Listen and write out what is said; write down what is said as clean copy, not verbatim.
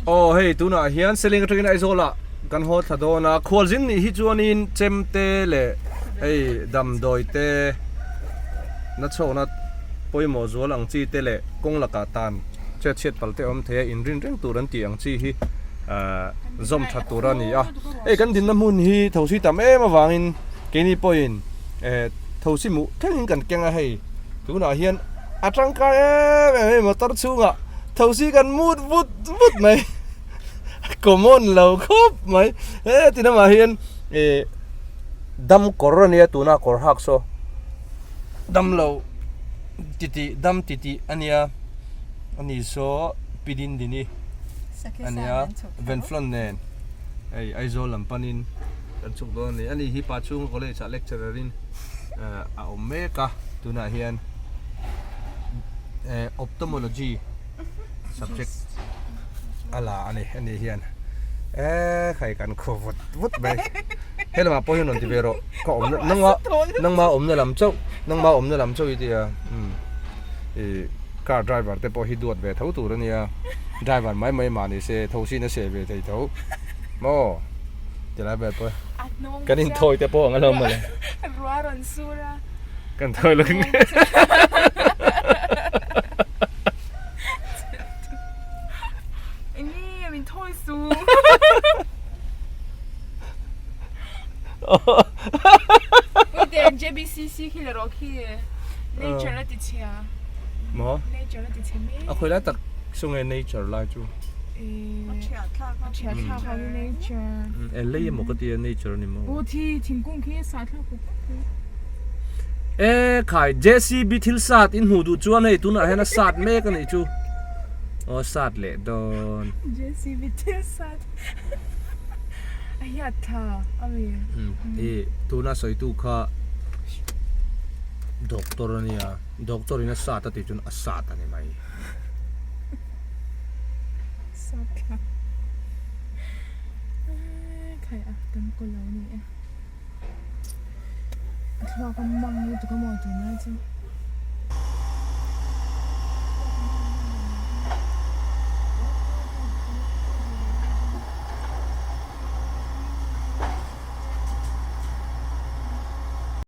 Aw hei tunah hian Seling atangin Aizawl ah kan haw thla dawn a, khualzin nih hi chuanin chemte leh hei damdawi te na chhawkna pawimawh zual ang chi te leh kawng lakah tan chhiat chhiat palh te awm thei a, inrin reng tur an tih ang chi hi ahh zawm that tur a ni a. Hei kan dinna hmun hi thosi tam em avangin keini pawhin eh thosi muh thlengin kan keng a hei tunah hian a tangkai em em hei motor chhungah thosi kan mut vut vut mai common lo khawp mai he ti lamah hian eh dam kawr ania tuna kawr hak saw dam lo titih dam titih ania ani saw pi dindini ania venflon nen hei Aizawl lam panin kan chhuk dawn ani ani hi pa chhunga college ah lecturer in a awm mek a tunah hian eh ophthalmology subject a la ani ani hian eh khai kan khaw vut vut mai he lamah pawh hian rawn ti ve rawh ka awmna nangma nangma awmna lam chauh nangma awmna lam chauh i tia umm ih car driver te pawh hi duat ve tho tur ania driver mai mai mah ni se tho sin a seh ve thei tho maw tilai vel pawh kan inthawi te pawh ang alawm mawle ruah rawn sur a kan thawi lo Enge min thawi su Ui JBCC khi la rawh khi nature a ti chhia maw nature a ti chhe mek a khawi lai tak saw nge nature lai chu a thiah thlak a thiah thlak a nature e lei emaw ka tia nature ani maw aw thi thingkung khi sah thlak pawp pawp khi e khai JCB thil sat in hmuh duh chuan hei tunah hian a sat mek anih chu aw sat leh dawn JCB thil sat a hiat tha ami e tuna sawitu kha doctor ania doctor in a sat a tih chuan a sat ani mai. Khai a kan kaw lo ni e a thluak a mang lutuk a maw tunlai chu.